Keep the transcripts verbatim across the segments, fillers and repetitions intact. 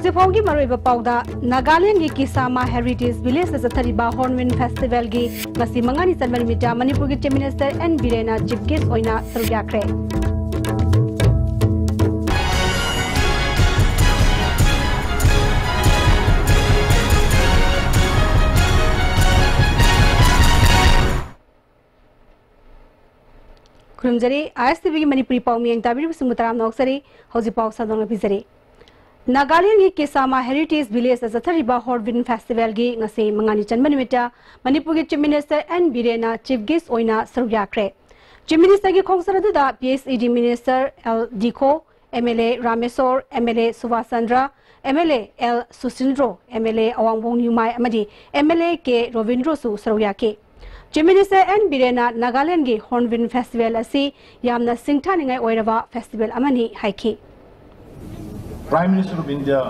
ꯍꯧꯖꯤꯛ ꯐꯥꯎꯒꯤ ꯃꯔꯨꯑꯣꯏꯕ ꯄꯥꯎꯗ, ꯅꯥꯒꯥꯂꯦꯟꯒꯤ ꯀꯤꯁꯥꯃꯥ ꯍꯦꯔꯤꯇꯦꯖ ꯚꯤꯂꯦꯖꯇ ꯆꯠꯊꯔꯤꯕ ꯍꯣꯔꯟꯕꯤꯜ ꯐꯦꯁꯇꯤꯚꯦꯜꯒꯤ ꯉꯁꯤ ꯃꯉꯥꯅꯤ ꯆꯟꯕ ꯅꯨꯃꯤꯠꯇ ꯃꯅꯤꯄꯨꯔꯒꯤ ꯆꯤꯐ ꯃꯤꯅꯤꯁꯇꯔ ꯑꯦꯟ ꯕꯤꯔꯦꯟꯅ ꯆꯤꯐ ꯒꯦꯁ ꯑꯣꯏꯅ ꯁꯔꯨꯛ ꯌꯥꯈ꯭ꯔꯦ꯫ ꯈꯨꯔꯨꯝꯖꯔꯤ, ꯑꯥꯏ ꯑꯦꯁ ꯇꯤ ꯚꯤꯒꯤ ꯃꯅꯤꯄꯨꯔꯤ ꯄꯥꯎ ꯃꯤꯠꯌꯦꯡ ꯇꯥꯕꯤꯔꯤꯕꯁꯤꯡꯕꯨ ꯇꯔꯥꯝꯅ ꯑꯣꯛꯆꯔꯤ꯫ ꯍꯧꯖꯤꯛ ꯄꯥꯎ ꯁꯟꯗꯣꯛꯅ ꯄꯤꯖꯔꯤ꯫ ꯅꯥꯒꯥꯂꯦꯟꯒꯤ ꯀꯤꯁꯥꯃꯥ ꯍꯦꯔꯤꯇꯦꯖ ꯚꯤꯂꯦꯖꯇ ꯆꯠꯊꯔꯤꯕ ꯍꯣꯔꯟꯕꯤꯜ ꯐꯦꯁꯇꯤꯚꯦꯜꯒꯤ ꯉꯁꯤ ꯃꯉꯥꯅꯤ ꯆꯟꯕ ꯅꯨꯃꯤꯠꯇ ꯃꯅꯤꯄꯨꯔꯒꯤ ꯆꯤꯐ ꯃꯤꯅꯤꯁꯇꯔ ꯑꯦꯟ ꯕꯤꯔꯦꯟꯅ ꯆꯤꯐ ꯒꯦꯁ ꯑꯣꯏꯅ ꯁꯔꯨꯛ ꯌꯥꯈ꯭ꯔꯦ꯫ ꯆꯤꯐ ꯃꯤꯅꯤꯁꯇꯔꯒꯤ ꯈꯣꯡꯆꯠ ꯑꯗꯨꯗ P H E D minister L Dikho, M L A Rameshwar, M L A ꯁꯨꯕꯥꯁ Chandra, M L A L Susindro, M L A Awangbon Newmai ꯑꯃꯗꯤ ꯑꯦꯝ ꯑꯦꯜ ꯑꯦ ꯀꯦ ꯔꯣꯕꯤꯟꯗ꯭ꯔꯣꯁꯨ ꯁꯔꯨꯛ ꯌꯥꯈꯤ꯫ ꯆꯤꯐ ꯃꯤꯅꯤꯁꯇꯔ ꯑꯦꯟ ꯕꯤꯔꯦꯟꯅ ꯅꯥꯒꯥꯂꯦꯟꯒꯤ ꯍꯣꯔꯟꯕꯤꯜ ꯐꯦꯁꯇꯤꯚꯦꯜ ꯑꯁꯤ ꯌꯥꯝꯅ ꯁꯤꯡꯊꯥꯅꯤꯡꯉꯥꯏ ꯑꯣꯏꯔꯕ ꯐꯦꯁꯇꯤꯚꯦꯜ ꯑꯃꯅꯤ ꯍꯥꯏꯈꯤ꯫ Prime Minister of India,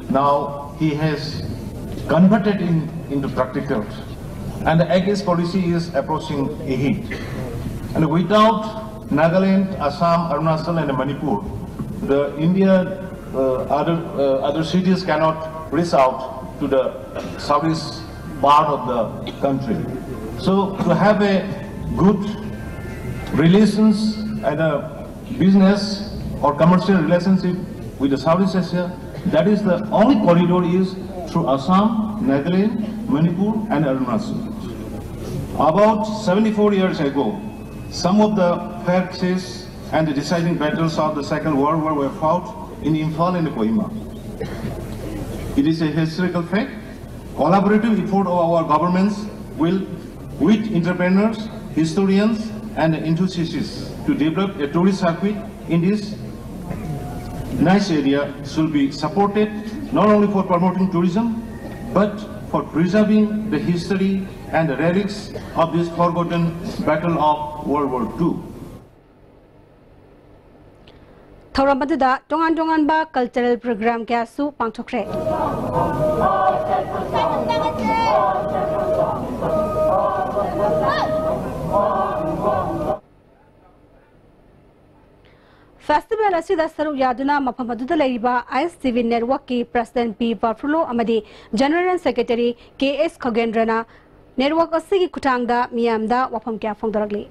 now he has converted in, into practicals, and the Act East policy is approaching a hit. And without Nagaland, Assam, Arunachal, and Manipur, the India, uh, other, uh, other cities cannot reach out to the southeast part of the country. So to have a good relations and a business or commercial relationship with the Southeast Asia, that is the only corridor is through Assam, Nagaland, Manipur, and Arunachal. About seventy-four years ago, some of the fiercest and the deciding battles of the Second World War were fought in Imphal and Kohima. It is a historical fact. Collaborative effort of our governments will, with entrepreneurs, historians, and enthusiasts to develop a tourist circuit in this nice area should be supported not only for promoting tourism, but for preserving the history and the relics of this forgotten battle of World War Two. ꯊꯧꯔꯝ ꯑꯗꯨꯗ ꯇꯣꯉꯥꯟ ꯇꯣꯉꯥꯟꯕ cultural programme ꯀꯌꯥꯁꯨ ꯄꯥꯡꯊꯣꯛꯈ꯭ꯔꯦ꯫ Festival ꯑꯁꯤꯗ ꯁꯔꯨꯛ ꯌꯥꯗꯨꯅ ꯃꯐꯝ ꯑꯗꯨꯗ ꯂꯩꯔꯤꯕ ISTV networkꯀꯤ President P Barfrulo ꯑꯃꯗꯤ General Secretary K S Khagendra ꯅ network ꯑꯁꯤꯒꯤ ꯈꯨꯠꯊꯥꯡꯗ ꯃꯤꯌꯥꯝꯗ ꯋꯥꯐꯝ ꯀꯌꯥ ꯐꯣꯡꯗꯣꯔꯛꯂꯤ꯫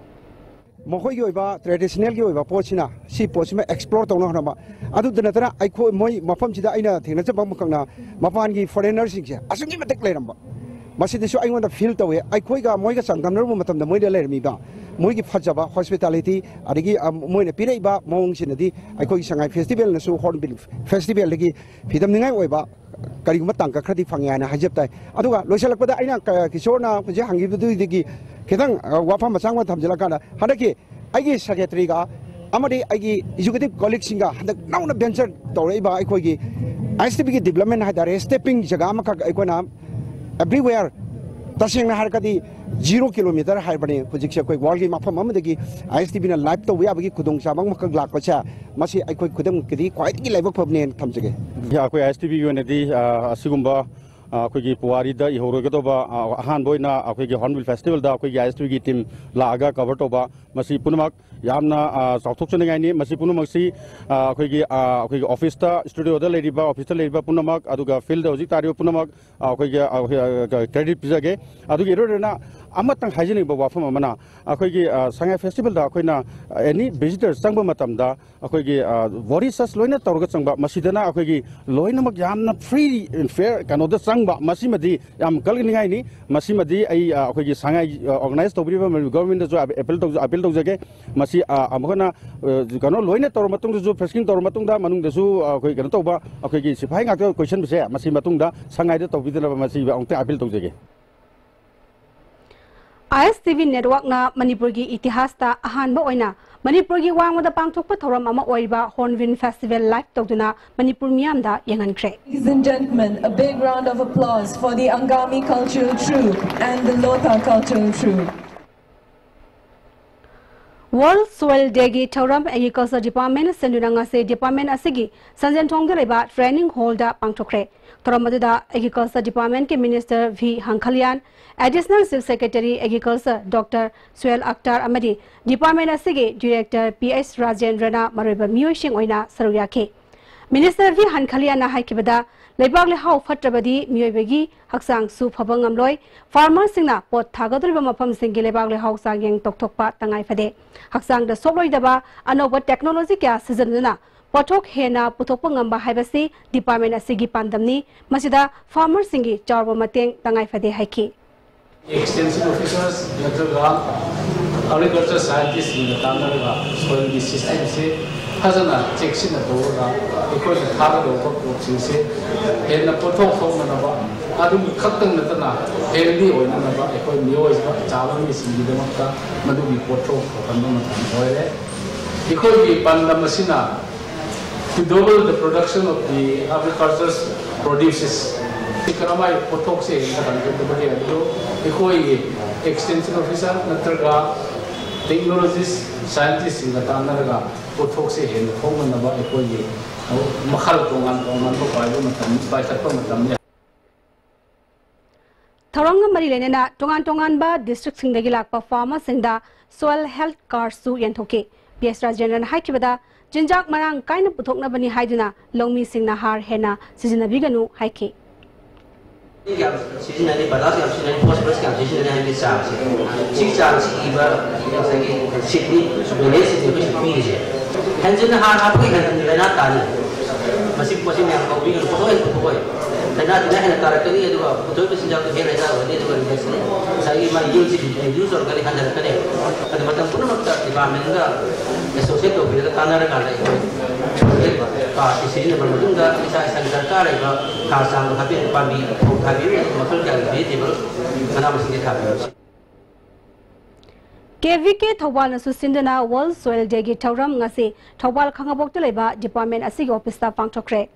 ꯃꯈꯣꯏꯒꯤ ꯑꯣꯏꯕ traditionalꯒꯤ ꯑꯣꯏꯕ ꯄꯣꯠꯁꯤꯅ ꯁꯤ ꯄꯣꯠꯁꯤꯃ explore ꯇꯧꯅ ꯍꯣꯠꯅꯕ꯫ ꯑꯗꯨꯗ ꯅꯠꯇꯅ ꯑꯩꯈꯣꯏ ꯃꯣꯏ ꯃꯐꯝꯁꯤꯗ ꯑꯩꯅ ꯊꯦꯡꯅꯖꯕ ꯑꯃꯈꯛꯅ ꯃꯄꯥꯟꯒꯤ foreignerꯁꯤꯡꯁꯦ ꯑꯁꯨꯛꯀꯤ ꯃꯇꯤꯛ ꯂꯩꯔꯝꯕ꯫ ꯃꯁꯤꯗꯁꯨ ꯑꯩꯉꯣꯟꯗ feel ꯇꯧꯋꯦ, ꯑꯩꯈꯣꯏꯒ ꯃꯣꯏꯒ ꯆꯥꯡꯗꯝꯅꯔꯨꯕ ꯃꯇꯝꯗ ꯃꯣꯏꯗ ꯂꯩꯔꯝꯃꯤꯕ ꯃꯣꯏꯒꯤ ꯐꯖꯕ hospitality ꯑꯗꯒꯤ ꯑ, ꯃꯣꯏꯅ ꯄꯤꯔꯛꯏꯕ ꯃꯑꯣꯡꯁꯤꯅꯗꯤ ꯑꯩꯈꯣꯏꯒꯤ ꯁꯉꯥꯏ festivalꯅꯁꯨ Hornbill Festivalꯗꯒꯤ ꯐꯤꯗꯝꯅꯤꯡꯉꯥꯏ ꯑꯣꯏꯕ ꯀꯔꯤꯒꯨꯝꯕ ꯇꯥꯡꯀꯛ ꯈꯔꯗꯤ ꯐꯪꯉꯦ ꯍꯥꯏꯅ ꯍꯥꯏꯖꯕ ꯇꯥꯏ꯫ ꯑꯗꯨꯒ ꯂꯣꯏꯁꯤꯜꯂꯛꯄꯗ ꯑꯩꯅ ꯀ- ꯀꯤꯁꯣꯔꯅ ꯍꯧꯖꯤꯛ ꯍꯪꯈꯤꯕꯗꯨꯗꯒꯤ ꯈꯤꯇꯪ ꯑ, ꯋꯥꯐꯝ ꯃꯆꯥ ꯑꯃ ꯊꯝꯖꯤꯜꯂꯀꯥꯟꯗ ꯍꯟꯗꯛꯀꯤ ꯑꯩꯒꯤ secretaryꯒ ꯑꯃꯗꯤ ꯑꯩꯒꯤ executive colleagueꯁꯤꯡꯒ ꯍꯟꯗꯛ ꯅꯧꯅ venture ꯇꯧꯔꯛꯏꯕ ꯑꯩꯈꯣꯏꯒꯤ ISTVꯒꯤ development ꯍꯥꯏꯇꯥꯔꯦ, stepping ꯖꯒꯥ ꯑꯃꯈꯛ ꯑꯩꯈꯣꯏꯅ everywhere ꯇꯁꯦꯡꯅ ꯍꯥꯏꯔꯒꯗꯤ zero kilometer ꯍꯥꯏꯕꯅꯤ꯫ ꯍꯧꯖꯤꯛꯁꯦ ꯑꯩꯈꯣꯏ worldꯀꯤ ꯃꯐꯝ ꯑꯃꯗꯒꯤ ISTVꯅ live ꯇꯧꯕ ꯌꯥꯕꯒꯤ ꯈꯨꯗꯣꯡꯆꯥꯕ ꯑꯃꯈꯛ ꯂꯥꯛꯄꯁꯦ ꯃꯁꯤ ꯑꯩꯈꯣꯏ ꯈꯨꯗꯤꯡꯃꯛꯀꯤꯗꯤ ꯈ꯭ꯋꯥꯏꯗꯒꯤ ꯂꯥꯏꯕꯛ ꯐꯕꯅꯦꯅ ꯊꯝꯖꯒꯦ꯫ ꯑꯩꯈꯣꯏ ISTVꯒꯤ ꯑꯣꯏꯅꯗꯤ ꯑ, ꯑꯁꯤꯒꯨꯝꯕ ꯑ, ꯑꯩꯈꯣꯏꯒꯤ ꯄꯨꯋꯥꯔꯤꯗ ꯏꯍꯧꯔꯣꯏꯒꯗꯧꯕ ꯑ, ꯑꯍꯥꯟꯕ ꯑꯣꯏꯅ ꯑꯩꯈꯣꯏꯒꯤ Hornbill Festivalꯗ ꯑꯩꯈꯣꯏꯒꯤ ISTVꯒꯤ team ꯂꯥꯛꯑꯒ cover ꯇꯧꯕ, ꯃꯁꯤ ꯄꯨꯝꯅꯃꯛ ꯌꯥꯝꯅ ꯑ, ꯆꯥꯎꯊꯣꯛꯆꯅꯤꯡꯉꯥꯏꯅꯤ꯫ ꯃꯁꯤ ꯄꯨꯝꯅꯃꯛꯁꯤ ꯑ, ꯑꯩꯈꯣꯏꯒꯤ ꯑ, ꯑꯩꯈꯣꯏꯒꯤ officeꯇ, studioꯗ ꯂꯩꯔꯤꯕ, officeꯇ ꯂꯩꯔꯤꯕ ꯄꯨꯝꯅꯃꯛ, ꯑꯗꯨꯒ fieldꯗ ꯍꯧꯖꯤꯛ ꯇꯥꯔꯤꯕ ꯄꯨꯝꯅꯃꯛ ꯑ, ꯑꯩꯈꯣꯏꯒꯤ ꯑ, ꯑ, credit ꯄꯤꯖꯒꯦ꯫ ꯑꯗꯨꯒ ꯏꯔꯣꯏ ꯂꯣꯏꯅ ꯑꯃꯇꯪ ꯍꯥꯏꯖꯅꯤꯡꯕ ꯋꯥꯐꯝ ꯑꯃꯅ, ꯑꯩꯈꯣꯏꯒꯤ ꯑ, ꯁꯉꯥꯏ Festivalꯗ ꯑꯩꯈꯣꯏꯅ any visitor ꯆꯪꯕ ꯃꯇꯝꯗ ꯑꯩꯈꯣꯏꯒꯤ ꯕꯣꯗꯤ ꯁꯔꯆ ꯂꯣꯏꯅ ꯇꯧꯔꯒ ꯆꯪꯕ, ꯃꯁꯤꯗꯅ ꯑꯩꯈꯣꯏꯒꯤ ꯂꯣꯏꯅꯃꯛ ꯌꯥꯝꯅ free and fair ꯀꯩꯅꯣꯗ ꯆꯪꯕ, ꯃꯁꯤꯃꯗꯤ ꯌꯥꯝ ꯀꯜꯍꯟꯅꯤꯡꯉꯥꯏꯅꯤ꯫ ꯃꯁꯤꯃꯗꯤ ꯑꯩ ꯑ, ꯑꯩꯈꯣꯏꯒꯤ ꯁꯉꯥꯏ organize ꯇꯧꯕꯤꯔꯤꯕ ꯃꯅꯤꯄꯨꯔ governmentꯇꯁꯨ appeal ꯇꯧꯖ- appeal ꯇꯧꯖꯒꯦ꯫ ꯃꯁꯤ ꯑ, ꯑꯃꯨꯛ ꯍꯟꯅ ꯑ, ꯀꯩꯅꯣ ꯂꯣꯏꯅ ꯇꯧꯔ ꯃꯇꯨꯡꯗꯁꯨ, freskening ꯇꯧꯔ ꯃꯇꯨꯡꯗ, ꯃꯅꯨꯡꯗꯁꯨ ꯑ, ꯑꯩꯈꯣꯏ ꯀꯩꯅꯣ ꯇꯧꯕ, ꯑꯩꯈꯣꯏꯒꯤ ꯁꯤꯐꯥꯏ ꯉꯥꯛꯇ ꯀꯣꯏꯁꯟꯕꯁꯦ, ꯃꯁꯤ ꯃꯇꯨꯡꯗ ꯁꯉꯥꯏꯗ ꯇꯧꯕꯤꯗꯅꯕ ꯃꯁꯤ ꯑꯃꯨꯛꯇ appeal ꯇꯧꯖꯒꯦ꯫ ISTV networkꯅ ꯃꯅꯤꯄꯨꯔꯒꯤ ꯏꯇꯤꯍꯥꯁꯇ ꯑꯍꯥꯟꯕ ꯑꯣꯏꯅ ꯃꯅꯤꯄꯨꯔꯒꯤ ꯋꯥꯡꯃꯗ ꯄꯥꯡꯊꯣꯛꯄ ꯊꯧꯔꯝ ꯑꯃ ꯑꯣꯏꯔꯤꯕ Hornbill Festival live ꯇꯧꯗꯨꯅ ꯃꯅꯤꯄꯨꯔ ꯃꯤꯌꯥꯝꯗ ꯌꯦꯡꯍꯟꯈ꯭ꯔꯦ꯫ Ladies and gentlemen, a big round of applause for the Angami Cultural Troupe and the Lotha Cultural Troupe. World Soil Day ꯒꯤ ꯊꯧꯔꯝ Agriculture Department ꯁꯤꯟꯗꯨꯅ ꯉꯁꯤ department ꯑꯁꯤꯒꯤ ꯁꯟꯖꯦꯟꯊꯣꯡꯗ ꯂꯩꯕ training hall ꯗ ꯄꯥꯡꯊꯣꯛꯈ꯭ꯔꯦ꯫ ꯊꯧꯔꯝ ꯑꯗꯨꯗ Agriculture Department ꯀꯤ Minister V ꯍꯪꯈꯜꯌꯥꯟ, Additional Chief Secretary Agriculture Doctor Suhel Akhtar ꯑꯃꯗꯤ department ꯑꯁꯤꯒꯤ Director P H ꯔꯥꯖꯦꯟꯗ꯭ꯔꯅ ꯃꯔꯨꯑꯣꯏꯕ ꯃꯤꯑꯣꯏꯁꯤꯡ ꯑꯣꯏꯅ ꯁꯔꯨꯛ ꯌꯥꯈꯤ꯫ Minister V ꯍꯪꯈꯜꯌꯥꯟꯅ ꯍꯥꯏꯈꯤꯕꯗ, ꯂꯩꯕꯥꯛ ꯂꯩꯍꯥꯎ ꯐꯠꯇ꯭ꯔꯕꯗꯤ ꯃꯤꯑꯣꯏꯕꯒꯤ ꯍꯛꯆꯥꯡꯁꯨ ꯐꯕ ꯉꯝꯂꯣꯏ꯫ Farmer ꯁꯤꯡꯅ ꯄꯣꯠ ꯊꯥꯒꯗꯧꯔꯤꯕ ꯃꯐꯝꯁꯤꯡꯒꯤ ꯂꯩꯕꯥꯛ ꯂꯩꯍꯥꯎ ꯆꯥꯡꯌꯦꯡ ꯇꯧꯊꯣꯛꯄ ꯇꯉꯥꯏ ꯐꯗꯦ꯫ ꯍꯛꯆꯥꯡꯗ ꯁꯣꯛꯂꯣꯏꯗꯕ ꯑꯅꯧꯕ technology ꯀꯌꯥ ꯁꯤꯖꯤꯟꯅꯗꯨꯅ ꯄꯣꯠꯊꯣꯛ ꯍꯦꯟꯅ ꯄꯨꯊꯣꯛꯄ ꯉꯝꯕ ꯍꯥꯏꯕꯁꯤ department ꯑꯁꯤꯒꯤ ꯄꯥꯟꯗꯝꯅꯤ꯫ ꯃꯁꯤꯗ farmer ꯁꯤꯡꯒꯤ ꯆꯥꯎꯔꯕ ꯃꯇꯦꯡ ꯇꯉꯥꯏ ꯐꯗꯦ ꯍꯥꯏꯈꯤ꯫ Extension officers ꯅꯠꯇ꯭ꯔꯒ agriculture scientist ꯁꯤꯡꯒ ꯇꯥꯟꯅꯔꯒ soil ꯒꯤ system ꯁꯦ ꯐꯖꯅ ꯆꯦꯛꯁꯤꯟꯅ ꯇꯧꯔꯒ ꯑꯩꯈꯣꯏꯅ ꯊꯥꯒꯗꯧꯕ ꯄꯣꯠꯁꯤꯡꯁꯦ ꯍꯦꯟꯅ ꯄꯣꯠꯊꯣꯛ ꯊꯣꯛꯅꯅꯕ, ꯑꯗꯨꯒꯤ ꯈꯛꯇꯪ ꯅꯠꯇꯅ healthy ꯑꯣꯏꯅꯅꯕ ꯑꯩꯈꯣꯏ ꯃꯤꯑꯣꯏꯕ ꯆꯥꯕ ꯃꯤꯁꯤꯡꯒꯤꯗꯃꯛꯇ ꯃꯗꯨꯒꯤ ꯄꯣꯠꯊꯣꯛ ꯊꯣꯛꯍꯟꯕ ꯃꯇꯝ ꯑꯣꯏꯔꯦ꯫ ꯑꯩꯈꯣꯏꯒꯤ ꯄꯥꯟꯗꯝ ꯑꯁꯤꯅ to double the production of the agriculture produces꯫ ꯁꯤ ꯀꯔꯝꯍꯥꯏꯅ ꯄꯣꯠꯊꯣꯛꯁꯦ ꯍꯦꯟꯒꯠꯍꯟꯒꯗꯕꯒꯦ ꯍꯥꯏꯕꯗꯨ ꯑꯩꯈꯣꯏꯒꯤ extension officer ꯅꯠꯇ꯭ꯔꯒ technologist, scientist ꯁꯤꯡꯒ ꯇꯥꯟꯅꯔꯒ ꯄꯣꯠꯊꯣꯛꯁꯦ ꯍꯦꯟꯅ ꯊꯣꯛꯅꯅꯕ ꯑꯩꯈꯣꯏꯒꯤ ꯃꯈꯜ ꯇꯣꯉꯥꯟ ꯇꯣꯉꯥꯟꯕ ꯄꯥꯏꯕ ꯃꯇꯝ, ꯄꯥꯏꯈꯠꯄ ꯃꯇꯝꯅꯤ꯫ ꯊꯧꯔꯝꯒ ꯃꯔꯤ ꯂꯩꯅꯅ ꯇꯣꯉꯥꯟ ꯇꯣꯉꯥꯟꯕ district ꯁꯤꯡꯗꯒꯤ ꯂꯥꯛꯄ farmer ꯁꯤꯡꯗ soil health card ꯁꯨ ꯌꯦꯟꯊꯣꯛꯈꯤ꯫ P H ꯔꯥꯖꯦꯟꯗ꯭ꯔꯅ ꯍꯥꯏꯈꯤꯕꯗ, ꯆꯤꯟꯖꯥꯛ ꯃꯔꯥꯡ ꯀꯥꯏꯅ ꯄꯨꯊꯣꯛꯅꯕꯅꯤ ꯍꯥꯏꯗꯨꯅ ꯂꯧꯃꯤꯁꯤꯡꯅ ꯍꯥꯔ ꯍꯦꯟꯅ ꯁꯤꯖꯤꯟꯅꯕꯤꯒꯅꯨ ꯍꯥꯏꯈꯤ꯫ ꯌꯥꯝ ꯁꯤꯖꯤꯟꯅꯔꯤ, ꯄꯇꯥꯁ ꯌꯥꯝ ꯁꯤꯖꯤꯟꯅꯔꯤ, pophosphorus ꯌꯥꯝ ꯁꯤꯖꯤꯟꯅꯔꯤ ꯍꯥꯏꯕꯒꯤ ꯆꯥꯡꯁꯦ꯫ ꯁꯤ ꯆꯥꯡꯁꯤ ꯏꯕ ꯉꯁꯥꯏꯒꯤ seed ꯅꯤ, drainage ꯁꯤꯡꯁꯦ ꯑꯩꯈꯣꯏ ꯄꯤꯔꯤꯁꯦ꯫ ꯍꯦꯟꯖꯤꯟꯅ ꯍꯥꯔ ꯍꯥꯞꯄꯒꯤ ꯍꯦꯟꯖꯤꯟꯅ ꯂꯥꯏꯅꯥ ꯇꯥꯅꯤ꯫ ꯃꯁꯤ ꯄꯣꯠꯁꯤ ꯃꯌꯥꯝ ꯉꯥꯎꯕꯤꯒꯅꯨ, ꯄꯣꯠꯊꯣꯛ ꯍꯦꯟꯅ ꯄꯨꯊꯣꯛꯑꯣꯏ꯫ ꯂꯥꯏꯅꯥ ꯇꯤꯟꯅꯥ ꯍꯦꯟꯅ ꯇꯥꯔꯛꯀꯅꯤ, ꯑꯗꯨꯒ ꯄꯨꯊꯣꯛꯏꯕ ꯆꯤꯟꯖꯥꯛꯇꯨ ꯍꯦꯟꯅ ꯂꯥꯏꯅꯥ ꯑꯣꯏꯔꯅꯤ, ꯑꯗꯨꯒ ꯉꯁꯥꯏꯒꯤ ꯃꯥꯒꯤ yield ꯁꯤ reduce ꯇꯧꯔꯛꯀꯅꯤ, ꯍꯟꯊꯔꯛꯀꯅꯤ꯫ ꯑꯗꯨ ꯃꯇꯝ ꯄꯨꯝꯅꯃꯛꯇ department ꯒ associate ꯇꯧꯕꯤꯔꯒ ꯇꯥꯟꯅꯔꯀꯥꯟꯗ ꯑꯩꯈꯣꯏ ꯁꯣꯏꯗꯅ ꯀꯥꯔꯠꯁꯤ ꯁꯤꯖꯤꯟꯅꯕ ꯃꯇꯨꯡꯗ ꯏꯁꯥ ꯏꯁꯥꯒꯤ ꯗꯔꯀꯥꯔ ꯂꯩꯕ ꯍꯥꯔ ꯆꯥꯡꯗꯣ ꯍꯥꯞꯄꯤꯔꯒ ꯄꯥꯝꯕꯤ ꯐꯧ ꯊꯥꯕꯤꯕ ꯃꯈꯜ ꯀꯌꯥꯒꯤ vegetable, ꯃꯅꯥ ꯃꯁꯤꯡꯁꯦ ꯊꯥꯕꯤꯌꯨ꯫ K V K ꯊꯧꯕꯥꯜꯅꯁꯨ ꯁꯤꯟꯗꯨꯅ World Soil Day ꯒꯤ ꯊꯧꯔꯝ ꯉꯁꯤ ꯊꯧꯕꯥꯜ ꯈꯥꯉꯕꯣꯛꯇ ꯂꯩꯕ department ꯑꯁꯤꯒꯤ office ꯇ ꯄꯥꯡꯊꯣꯛꯈ꯭ꯔꯦ꯫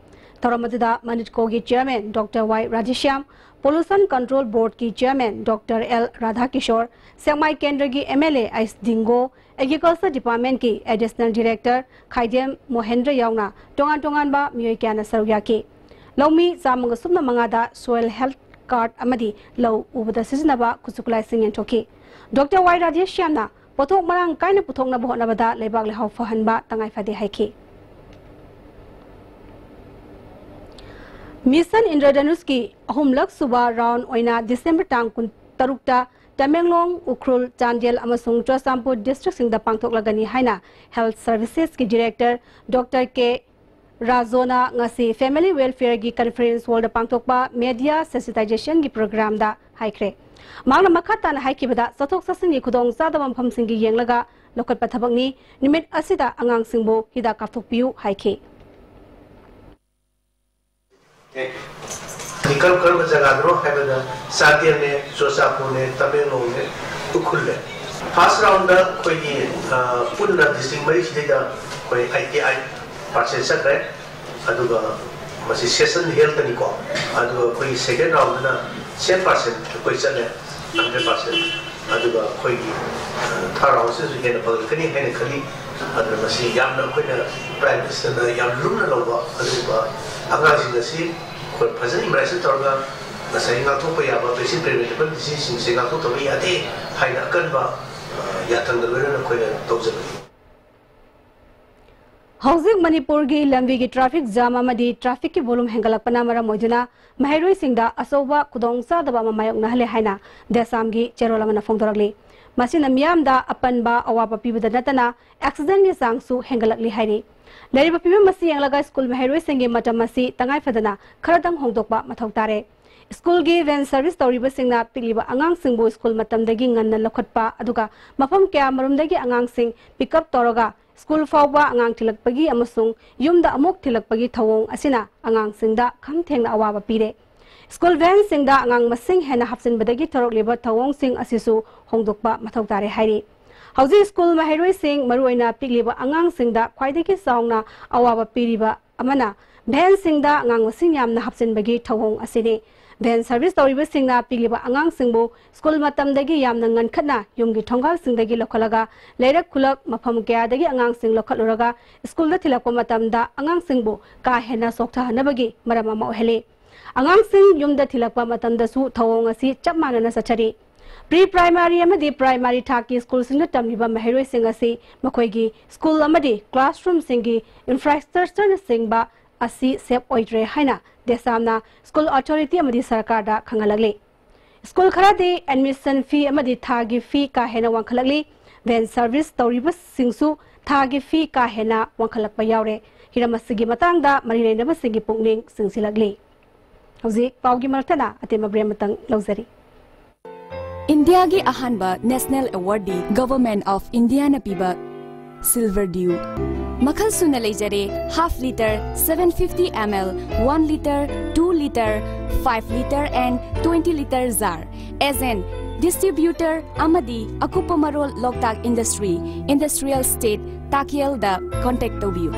ꯊꯧꯔꯝ ꯑꯗꯨꯗ ꯃꯅꯤꯠꯀꯣꯒꯤ chairman doctor Y Radheshyam, pollution control ꯕꯣꯔꯗꯀꯤ chairman doctor L Radhakishore, Sekmai ꯀꯦꯟꯗ꯭ꯔꯒꯤ M L A H Dingo, agriculture ꯗꯤꯄꯥꯔꯠꯃꯦꯟꯠꯀꯤ ꯑꯦꯗꯤꯁꯅꯦꯜ ꯗꯤꯔꯦꯛꯇꯔ ꯈꯥꯏꯗꯦꯝ ꯃꯣꯍꯦꯟꯗ꯭ꯔ ꯌꯥꯎꯅ ꯇꯣꯉꯥꯟ ꯇꯣꯉꯥꯟꯕ ꯃꯤꯑꯣꯏ ꯀꯌꯥꯅ ꯁꯔꯨꯛ ꯌꯥꯈꯤ꯫ ꯂꯧꯃꯤ ꯆꯥꯝꯃꯒ ꯁꯨꯞꯅ ꯃꯉꯥꯗ ꯁꯣꯏꯜ ꯍꯦꯜꯊ ꯀꯥꯔꯗ ꯑꯃꯗꯤ ꯂꯧ ꯎꯕꯗ ꯁꯤꯖꯤꯟꯅꯕ ꯈꯨꯠꯁꯨ ꯈꯨꯠꯂꯥꯏꯁꯤꯡ ꯌꯦꯟꯊꯣꯛꯈꯤ꯫ ꯗꯣꯛꯇꯔ ꯋꯥꯏ ꯔꯥꯙꯦꯁ꯭ꯌꯥꯝꯅ ꯄꯣꯠꯊꯣꯛ ꯃꯔꯥꯡ ꯀꯥꯏꯅ ꯄꯨꯊꯣꯛꯅꯕ ꯍꯣꯠꯅꯕꯗ ꯂꯩꯕꯥꯛ ꯂꯩꯍꯥꯎ ꯐꯍꯟꯕ ꯇꯉꯥꯏ ꯐꯗꯦ ꯍꯥꯏꯈꯤ꯫ ꯃꯤꯁꯟ ꯏꯟꯗ꯭ꯔꯙꯅꯨꯁꯀꯤ ꯑꯍꯨꯝꯂꯛ ꯁꯨꯕ ꯔꯥꯎꯟ ꯑꯣꯏꯅ ꯗꯤꯁꯦꯝꯕꯔ ꯇꯥꯡ ꯀꯨꯟꯇꯔꯨꯛꯇ ꯇꯃꯦꯡꯂꯣꯡ, ꯎꯈ꯭ꯔꯨꯜ, ꯆꯥꯟꯗꯦꯜ ꯑꯃꯁꯨꯡ ꯆꯨꯔꯆꯥꯟꯄꯨꯔ ꯗꯤꯁꯇ꯭ꯔꯤꯛꯁꯤꯡꯗ ꯄꯥꯡꯊꯣꯛꯂꯒꯅꯤ ꯍꯥꯏꯅ ꯍꯦꯜꯊ ꯁꯔꯚꯤꯁꯦꯁꯀꯤ ꯗꯤꯔꯦꯛꯇꯔ ꯗꯣꯛꯇꯔ ꯀꯦ ꯔꯥꯖꯣꯅ ꯉꯁꯤ ꯐꯦꯃꯤꯂꯤ ꯋꯦꯜꯐꯤꯌꯔꯒꯤ ꯀꯟꯐꯔꯦꯟꯁ ꯍꯣꯜꯗ ꯄꯥꯡꯊꯣꯛꯄ ꯃꯦꯗꯤꯌꯥ ꯁꯦꯟꯁꯤꯇꯥꯏꯖꯦꯁꯟꯒꯤ ꯄ꯭ꯔꯣꯒ꯭ꯔꯥꯝꯗ ꯍꯥꯏꯈ꯭ꯔꯦ꯫ ꯃꯍꯥꯛꯅ ꯃꯈꯥ ꯇꯥꯅ ꯍꯥꯏꯈꯤꯕꯗ, ꯆꯠꯊꯣꯛ ꯆꯠꯁꯤꯟꯒꯤ ꯈꯨꯗꯣꯡꯆꯥꯗꯕ ꯃꯐꯝꯁꯤꯡꯒꯤ ꯌꯦꯡꯂꯒ ꯂꯧꯈꯠꯄ ꯊꯕꯛꯅꯤ꯫ ꯅꯨꯃꯤꯠ ꯑꯁꯤꯗ ꯑꯉꯥꯡꯁꯤꯡꯕꯨ ꯍꯤꯗꯥꯛ ꯀꯥꯞꯊꯣꯛꯄꯤꯌꯨ ꯍꯥꯏꯈꯤ꯫ ꯀꯔꯝ ꯀꯔꯝꯕ ꯖꯒꯥꯗꯅꯣ ꯍꯥꯏꯕꯗ, ꯆꯥꯟꯗꯦꯜꯅꯦ, ꯆꯨꯔꯆꯥꯟꯄꯨꯔꯅꯦ, ꯇꯃꯦꯡꯂꯣꯡꯅꯦ, ꯎꯈ꯭ꯔꯨꯜꯅꯦ꯫ ꯐꯥꯔꯁ ꯔꯥꯎꯟꯗ ꯑꯩꯈꯣꯏꯒꯤ, ꯑ, ꯄꯨꯟꯅ ꯗꯤꯁꯇ꯭ꯔꯤꯛ ꯃꯔꯤꯁꯤꯗꯩꯗ ꯑꯩꯈꯣꯏ ꯑꯩꯠꯇꯤ ꯑꯩꯠ ꯄꯥꯔꯁꯦꯟ ꯆꯠꯈ꯭ꯔꯦ꯫ ꯑꯗꯨꯒ ꯃꯁꯤ ꯁꯦꯁꯟ ꯍꯦꯜꯊꯅꯤꯀꯣ꯫ ꯑꯗꯨꯒ ꯑꯩꯈꯣꯏꯒꯤ ꯁꯦꯀꯦꯟ ꯔꯥꯎꯟꯗꯅ ꯁꯦꯝ ꯄꯥꯔꯁꯦꯟ ꯑꯩꯈꯣꯏ ꯆꯠꯂꯦ, ꯍꯟꯗ꯭ꯔꯦꯠ ꯄꯥꯔꯁꯦꯟ꯫ ꯑꯗꯨꯒ ꯑꯩꯈꯣꯏꯒꯤ, ꯑ, ꯊꯥꯔ ꯍꯥꯎꯁꯇꯁꯨ ꯍꯦꯟꯅ ꯐꯒꯠꯀꯅꯤ ꯍꯥꯏꯅ ꯈꯜꯂꯤ꯫ ꯑꯗꯨꯅ ꯃꯁꯤ ꯌꯥꯝꯅ ꯑꯩꯈꯣꯏꯅ ꯄ꯭ꯔꯥꯏꯝ ꯃꯤꯅꯤꯁꯇꯔꯅ ꯌꯥꯝ ꯂꯨꯝꯅ ꯂꯧꯕ ꯑꯗꯨꯒꯨꯝꯕ ꯑꯉꯥꯡꯁꯤꯡ ꯑꯁꯤ ꯑꯩꯈꯣꯏ ꯐꯖꯅ ꯏꯃ꯭ꯌꯨꯅꯥꯏꯖꯦꯁꯟ ꯇꯧꯔꯒ ꯉꯁꯥꯏ ꯉꯥꯛꯊꯣꯛꯄ ꯌꯥꯕ ꯕꯦꯁꯤꯛ ꯄ꯭ꯔꯤꯚꯦꯟꯇꯦꯕꯜ ꯗꯤꯖꯤꯖꯁꯤꯡꯁꯦ ꯉꯥꯛꯊꯣꯛꯇꯕ ꯌꯥꯗꯦ ꯍꯥꯏꯅ ꯑꯀꯟꯕ, ꯑ, ꯌꯥꯊꯪꯗ ꯂꯣꯏꯅꯅ ꯑꯩꯈꯣꯏꯅ ꯇꯧꯖꯕꯅꯤ꯫ ꯍꯧꯖꯤꯛ ꯃꯅꯤꯄꯨꯔꯒꯤ ꯂꯝꯕꯤꯒꯤ ꯇ꯭ꯔꯥꯐꯤꯛ ꯖꯥꯝ ꯑꯃꯗꯤ ꯇ꯭ꯔꯥꯐꯤꯛꯀꯤ ꯚꯣꯂꯨꯝ ꯍꯦꯟꯒꯠꯂꯛꯄꯅ ꯃꯔꯝ ꯑꯣꯏꯗꯨꯅ ꯃꯍꯩꯔꯣꯏꯁꯤꯡꯗ ꯑꯆꯧꯕ ꯈꯨꯗꯣꯡꯆꯥꯗꯕ ꯑꯃ ꯃꯥꯌꯣꯛꯅꯍꯜꯂꯦ ꯍꯥꯏꯅ ꯗꯦꯁꯥꯝꯒꯤ ꯆꯦꯔꯣꯜ ꯑꯃꯅ ꯐꯣꯡꯗꯣꯔꯛꯂꯤ꯫ ꯃꯁꯤꯅ ꯃꯤꯌꯥꯝꯗ ꯑꯄꯟꯕ ꯑꯋꯥꯕ ꯄꯤꯕꯗ ꯅꯠꯇꯅ ꯑꯦꯛꯁꯤꯗꯦꯟꯒꯤ ꯆꯥꯡꯁꯨ ꯍꯦꯟꯒꯠꯂꯛꯂꯤ ꯍꯥꯏꯔꯤ꯫ ꯂꯩꯔꯤꯕ ꯐꯤꯕꯝ ꯑꯁꯤ ꯌꯦꯡꯂꯒ ꯁ꯭ꯀꯨꯜ ꯃꯍꯩꯔꯣꯏꯁꯤꯡꯒꯤ ꯃꯇꯝ ꯑꯁꯤ ꯇꯉꯥꯏ ꯐꯗꯅ ꯈꯔꯗꯪ ꯍꯣꯡꯗꯣꯛꯄ ꯃꯊꯧ ꯇꯥꯔꯦ꯫ ꯁ꯭ꯀꯨꯜꯒꯤ ꯚꯦꯟ ꯁꯔꯚꯤꯁ ꯇꯧꯔꯤꯕꯁꯤꯡꯅ ꯄꯤꯛꯂꯤꯕ ꯑꯉꯥꯡꯁꯤꯡꯕꯨ ꯁ꯭ꯀꯨꯜ ꯃꯇꯝꯗꯒꯤ ꯉꯟꯅ ꯂꯧꯈꯠꯄ, ꯑꯗꯨꯒ ꯃꯐꯝ ꯀꯌꯥꯃꯔꯨꯝꯗꯒꯤ ꯑꯉꯥꯡꯁꯤꯡ ꯄꯤꯛ ꯑꯞ ꯇꯧꯔꯒ ꯁ꯭ꯀꯨꯜ ꯐꯥꯎꯕ ꯑꯉꯥꯡ ꯊꯤꯜꯂꯛꯄꯒꯤ ꯑꯃꯁꯨꯡ ꯌꯨꯝꯗ ꯑꯃꯨꯛ ꯊꯤꯜꯂꯛꯄꯒꯤ ꯊꯧꯑꯣꯡ ꯑꯁꯤꯅ ꯑꯉꯥꯡꯁꯤꯡꯗ ꯈꯝ ꯊꯦꯡꯅ ꯑꯋꯥꯕ ꯄꯤꯔꯦ꯫ ꯁ꯭ꯀꯨꯜ ꯚꯦꯟꯁꯤꯡꯗ ꯑꯉꯥꯡ ꯃꯁꯤꯡ ꯍꯦꯟꯅ ꯍꯥꯞꯆꯤꯟꯕꯗꯒꯤ ꯊꯣꯔꯛꯂꯤꯕ ꯊꯧꯑꯣꯡꯁꯤꯡ ꯑꯁꯤꯁꯨ ꯍꯣꯡꯗꯣꯛꯄ ꯃꯊꯧ ꯇꯥꯔꯦ ꯍꯥꯏꯔꯤ꯫ ꯍꯧꯖꯤꯛ ꯁ꯭ꯀꯨꯜ ꯃꯍꯩꯔꯣꯏꯁꯤꯡ, ꯃꯔꯨꯑꯣꯏꯅ ꯄꯤꯛꯂꯤꯕ ꯑꯉꯥꯡꯁꯤꯡꯗ ꯈ꯭ꯋꯥꯏꯗꯒꯤ ꯆꯥꯎꯅ ꯑꯋꯥꯕ ꯄꯤꯔꯤꯕ ꯑꯃꯅ ꯚꯦꯟꯁꯤꯡꯗ ꯑꯉꯥꯡ ꯃꯁꯤꯡ ꯌꯥꯝꯅ ꯍꯥꯞꯆꯤꯟꯕꯒꯤ ꯊꯧꯑꯣꯡ ꯑꯁꯤꯅꯤ꯫ ꯚꯦꯟ ꯁꯔꯚꯤꯁ ꯇꯧꯔꯤꯕꯁꯤꯡꯅ ꯄꯤꯛꯂꯤꯕ ꯑꯉꯥꯡꯁꯤꯡꯕꯨ ꯁ꯭ꯀꯨꯜ ꯃꯇꯝꯗꯒꯤ ꯌꯥꯝꯅ ꯉꯟꯈꯠꯅ ꯌꯨꯝꯒꯤ ꯊꯣꯡꯒꯥꯜꯁꯤꯡꯗꯒꯤ ꯂꯧꯈꯠꯂꯒ ꯂꯩꯔꯛ ꯈꯨꯂꯛ ꯃꯐꯝ ꯀꯌꯥꯗꯒꯤ ꯑꯉꯥꯡꯁꯤꯡ ꯂꯧꯈꯠꯂꯨꯔꯒ ꯁ꯭ꯀꯨꯜꯗ ꯊꯤꯜꯂꯛꯄ ꯃꯇꯝꯗ ꯑꯉꯥꯡꯁꯤꯡꯕꯨ ꯀꯥ ꯍꯦꯟꯅ ꯆꯣꯛꯊꯍꯟꯅꯕꯒꯤ ꯃꯔꯝ ꯑꯃ ꯑꯣꯏꯍꯜꯂꯤ꯫ ꯑꯉꯥꯡꯁꯤꯡ ꯌꯨꯝꯗ ꯊꯤꯜꯂꯛꯄ ꯃꯇꯝꯗꯁꯨ ꯊꯧꯑꯣꯡ ꯑꯁꯤ ꯆꯞ ꯃꯥꯟꯅꯅ ꯆꯠꯊꯔꯤ꯫ ꯄ꯭ꯔꯤ ꯄ꯭ꯔꯥꯏꯃꯥꯔꯤ ꯑꯃꯗꯤ ꯄ꯭ꯔꯥꯏꯃꯥꯔꯤ ꯊꯥꯛꯀꯤ ꯁ꯭ꯀꯨꯜꯁꯤꯡꯗ ꯇꯝꯂꯤꯕ ꯃꯍꯩꯔꯣꯏꯁꯤꯡ ꯑꯁꯤ ꯃꯈꯣꯏꯒꯤ ꯁ꯭ꯀꯨꯜ ꯑꯃꯗꯤ ꯀ꯭ꯂꯥꯁꯔꯨꯝꯁꯤꯡꯒꯤ ꯏꯟꯐ꯭ꯔꯥꯁ꯭ꯇ꯭ꯔꯛꯆꯔꯅꯆꯤꯡꯕ ꯑꯁꯤ ꯁꯦꯞ ꯑꯣꯏꯗ꯭ꯔꯦ ꯍꯥꯏꯅ ꯗꯦꯁꯥꯝꯅ ꯁ꯭ꯀꯨꯜ ꯑꯣꯊꯣꯔꯤꯇꯤ ꯑꯃꯗꯤ ꯁꯔꯀꯥꯔꯗ ꯈꯪꯍꯜꯂꯛꯂꯤ꯫ ꯁ꯭ꯀꯨꯜ ꯈꯔꯗꯤ ꯑꯦꯗꯃꯤꯁꯟ ꯐꯤ ꯑꯃꯗꯤ ꯊꯥꯒꯤ ꯐꯤ ꯀꯥ ꯍꯦꯟꯅ ꯋꯥꯡꯈꯠꯂꯛꯂꯤ꯫ ꯚꯦꯟ ꯁꯔꯚꯤꯁ ꯇꯧꯔꯤꯕꯁꯤꯡꯁꯨ ꯊꯥꯒꯤ ꯐꯤ ꯀꯥ ꯍꯦꯟꯅ ꯋꯥꯡꯈꯠꯂꯛꯄ ꯌꯥꯎꯔꯦ꯫ ꯍꯤꯔꯝ ꯑꯁꯤꯒꯤ ꯃꯇꯥꯡꯗ ꯃꯔꯤ ꯂꯩꯅꯕꯁꯤꯡꯒꯤ ꯄꯨꯛꯅꯤꯡ ꯆꯤꯡꯁꯤꯜꯂꯛꯂꯤ꯫ ꯍꯧꯖꯤꯛ ꯄꯥꯎꯒꯤ ꯃꯔꯛꯇꯅ ꯑꯇꯦꯝꯕ ꯕ꯭ꯔꯦꯛ ꯑꯃꯇꯪ ꯂꯧꯖꯔꯤ꯫ ꯏꯟꯗꯤꯌꯥꯒꯤ ꯑꯍꯥꯟꯕ ꯅꯦꯁꯅꯦꯜ ꯑꯦꯋꯥꯔꯗꯤ ꯒꯚꯔꯟꯃꯦꯟꯠ ꯑꯣꯐ ꯏꯟꯗꯤꯌꯥꯅ ꯄꯤꯕ ꯁꯤꯜꯚꯔ ꯗ꯭ꯌꯨ꯫ ꯃꯈꯜ ꯁꯨꯅ ꯂꯩꯖꯔꯦ, half litre, seven fifty ml, one liter, two liter, five liter and twenty liter jar꯫ Agent, distributor ꯑꯃꯗꯤ ꯑꯀꯨꯞꯄ ꯃꯔꯣꯜ ꯂꯣꯛꯇꯥꯛ ꯏꯟꯗꯁꯇ꯭ꯔꯤ, ꯏꯟꯗꯁꯇ꯭ꯔꯤꯌꯦꯜ ꯁ꯭ꯇꯦꯠ, ꯇꯥꯀꯦꯜꯗ ꯀꯣꯟꯇꯦꯛ ꯇꯧꯕꯤꯌꯨ꯫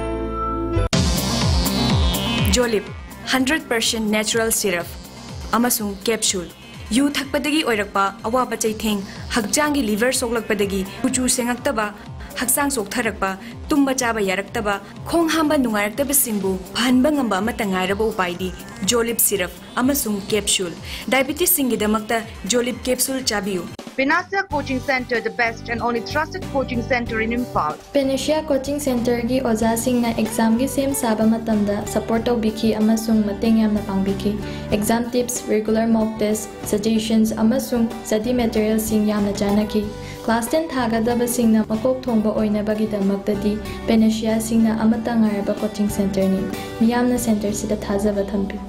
ꯖꯣꯂꯤꯞ, hundred percent natural syrup ꯑꯃꯁꯨꯡ capsule꯫ ꯌꯨ ꯊꯛꯄꯗꯒꯤ ꯑꯣꯏꯔꯛꯄ ꯑꯋꯥꯕ ꯆꯩꯊꯦꯡ, ꯍꯛꯆꯥꯡꯒꯤ ꯂꯤꯚꯔ ꯁꯣꯛꯂꯛꯄꯗꯒꯤ ꯀꯨꯆꯨ ꯁꯦꯡꯉꯛꯇꯕ, ꯍꯛꯆꯥꯡ ꯆꯣꯛꯊꯔꯛꯄ, ꯇꯨꯝꯕ ꯆꯥꯕ ꯌꯥꯔꯛꯇꯕ, ꯈꯣꯡ ꯍꯥꯝꯕ ꯅꯨꯡꯉꯥꯏꯔꯛꯇꯕꯁꯤꯡꯕꯨ ꯐꯍꯟꯕ ꯉꯝꯕ ꯑꯃꯠꯇ ꯉꯥꯏꯔꯕ ꯎꯄꯥꯏꯗꯤ ꯖꯣꯂꯤꯞ ꯁꯤꯔꯞ ꯑꯃꯁꯨꯡ ꯀꯦꯞꯁꯨꯜ꯫ ꯗꯥꯏꯕꯤꯇꯤꯁꯁꯤꯡꯒꯤꯗꯃꯛꯇ ꯖꯣꯂꯤꯞ ꯀꯦꯞꯁꯨꯜ ꯆꯥꯕꯤꯌꯨ꯫ Panacea Coaching Center, the best and only trusted coaching center in Imphal. Panacea Coaching Centerꯒꯤ ꯑꯣꯖꯥꯁꯤꯡꯅ ꯑꯦꯛꯖꯥꯝꯒꯤ ꯁꯦꯝ ꯁꯥꯕ ꯃꯇꯝꯗ ꯁꯄꯣꯔꯠ ꯇꯧꯕꯤꯈꯤ ꯑꯃꯁꯨꯡ ꯃꯇꯦꯡ ꯌꯥꯝꯅ ꯄꯥꯡꯕꯤꯈꯤ꯫ Exam tips, regular mock test, suggestions, ꯑꯃꯁꯨꯡ ꯁ꯭ꯇꯗꯤ ꯃꯦꯇꯔꯤꯌꯦꯜꯁꯤꯡ ꯌꯥꯝꯅ ꯆꯥꯟꯅꯈꯤ꯫ ꯀ꯭ꯂꯥꯁ ꯇꯦꯟ ꯊꯥꯒꯗꯕꯁꯤꯡꯅ ꯃꯀꯣꯛ ꯊꯣꯡꯕ ꯑꯣꯏꯅꯕꯒꯤꯗꯃꯛꯇꯗꯤ ꯄꯦꯅꯦꯁꯤꯌꯥꯁꯤꯡꯅ ꯑꯃꯠꯇ ꯉꯥꯏꯔꯕ ꯀꯣꯆꯤꯡ ꯁꯦꯟꯇꯔꯅꯤ꯫ ꯃꯤꯌꯥꯝꯅ ꯁꯦꯟꯇꯔꯁꯤꯗ ꯊꯥꯖꯕ ꯊꯝꯕꯤꯌꯨ꯫